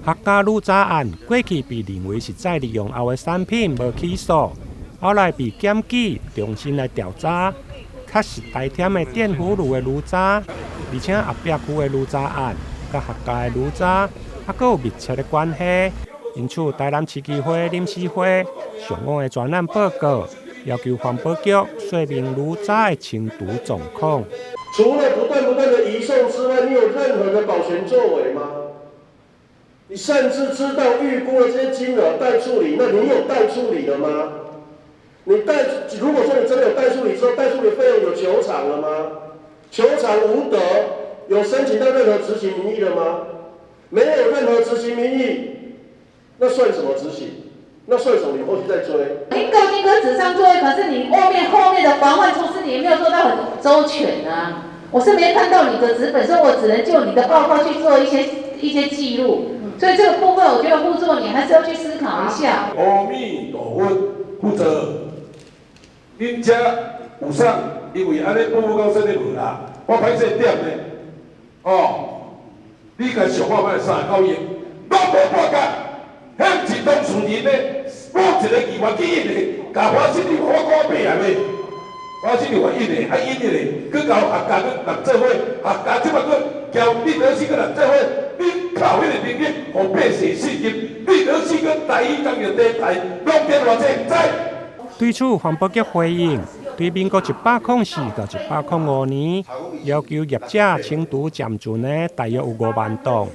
客家鹵渣案過去被認為是再利用後的產品無起訴，後來被檢舉重新來調查，確實台忝的電弧爐的爐渣，而且後壁區的爐渣案佮客家的爐渣猶閣有密切的關係。因此，台南市議會臨時會上午的專案報告，要求環保局說明爐渣的清除狀況。除了不斷不斷的移送之外，你有任何的保全作為嗎？你甚至知道預估的這些金額待處理，那你有待處理了嗎？你待，如果說你真的有待處理之後，待處理費用有求償了嗎？求償無得，有申請到任何執行名義了嗎？沒有任何執行名義，那算什麼執行？那算什麼？你後續再追。您夠金科紙上作業，可是你後面的防範措施，你也沒有做到很周全啊。我是沒看到你的紙本，所以我只能就你的報告去做一些記錄。所以這個部分，我覺得副座你還是要去思考一下。阿彌陀佛，負責，恁遮有啥？因為按呢報告說你無啦，我歹勢點呢？哦，你共上我買39億，攏無半角，彼毋是當事人呢，某一個議員去印的，共華新立法我講八啊咧，華新立法印的，啊印的咧，閣交客家閣六做伙，客家這擺閣交綠德西閣六做伙。你靠彼个能力，予百姓信任，你老死閣台語工業地台，攏變偌濟毋知。對此，環保局回應，對民國104到105年，要求業者清除暫存的大約有5萬噸，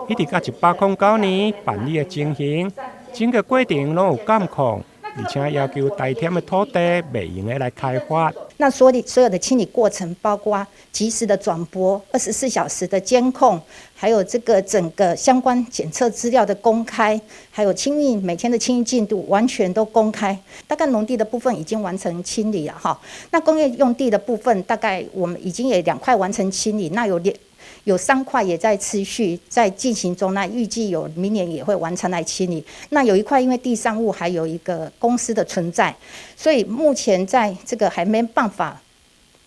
一直到109年辦理的情形，整個過程攏有監控，而且要求台忝的土地袂用得來開發。那所有的清理過程，包括即時的轉播、24小時的監控，還有這個整個相關檢測資料的公開，還有清運每天的清運進度，完全都公開。大概農地的部分已經完成清理了哈，那工業用地的部分，大概我們已經也兩塊完成清理，那有三塊也在持續在進行中，那預計有明年也會完成來清理。那有一塊因為地上物還有一個公司的存在，所以目前在這個還沒辦法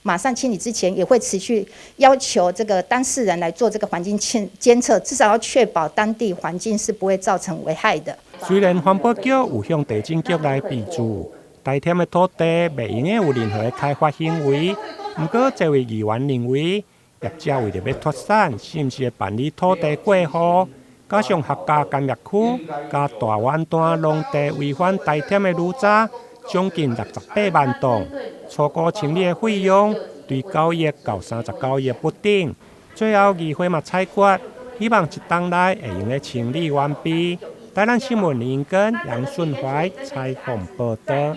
馬上清理之前，也會持續要求這個當事人來做這個環境監測，至少要確保當地環境是不會造成危害的。雖然環保局有向地政局來備註，台忝的土地袂用得有任何的開發行為，毋過這位議員認為，業者為著欲脫產，是毋是會辦理土地過戶？加上客家工業區佮大灣段農地違反台忝的爐渣，將近68萬噸，初步清理的費用對9億到39億不等。最後議會嘛採決，希望一冬內會用得清理完畢。台南新聞林根楊順懷採訪報導。